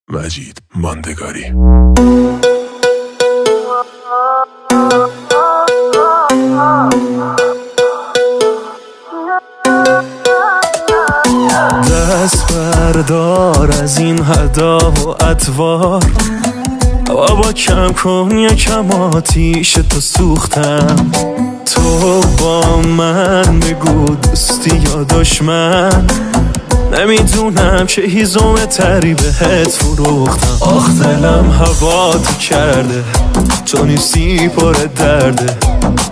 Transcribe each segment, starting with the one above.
Majid Mandegari. دست بردار از این هدا و اطوار، بابا کم کن یکم آتیش تو سوختم. تو با من بگو دوستی یا دشمن، نمیدونم چه هیزم تری بهت فروختم. آخ دلم هوا تو کرده، تو نیستی پر درده،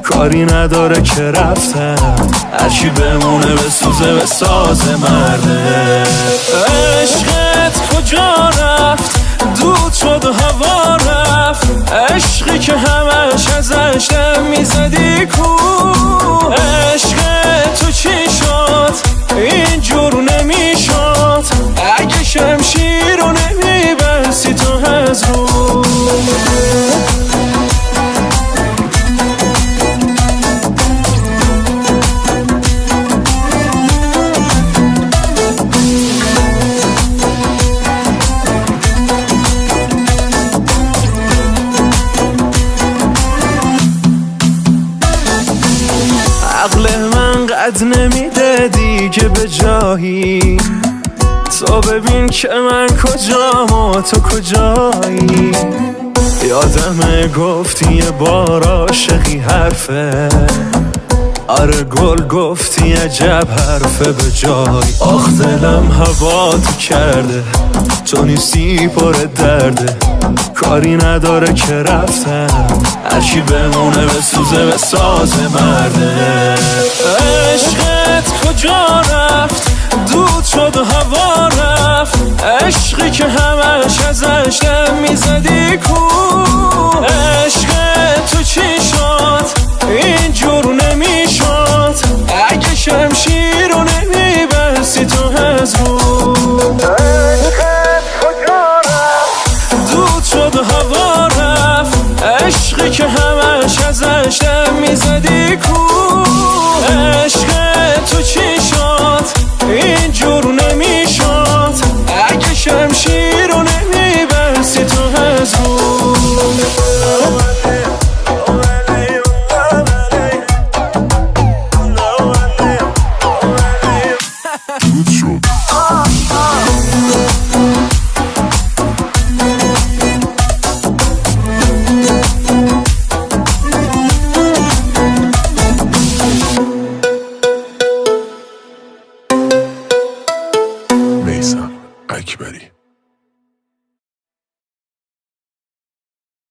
کاری نداره که رفتم، هرچی بمونه به سوزه به ساز مرده. عشقت کجا رفت؟ دود شد و هوا رفت، عشقی که همش ازش دم میزدی کو؟ عشق تو چی شد؟ اینجور نمیشد اگه شمشیر رو نمیبستی تو از رو. عقل من قد نمیده دیگه به جایی، تو ببین که من کجام و تو کجایی. یادمه گفتی یه بار عاشقی حرفه، آره گل گفتی عجب حرفه به جای. آخ دلم هوا تو کرده، تو نیستی پر درده، کاری نداره که رفتم، هرچی بمونه به سوزه به ساز مرده. عشقت کجا رفت؟ دود شد و هوا رفت، عشقی که همش ازش دم میزدی کو؟ عشق تو چی شد؟ اینجور نمیشد اگه شمشیر رو نمیبستی تو از رو. دود شد و هوا رفت، عشقی که همش ازش دم میزدی کو؟ عشق تو چی شد؟ اینجور نمیشد اگه شمشیر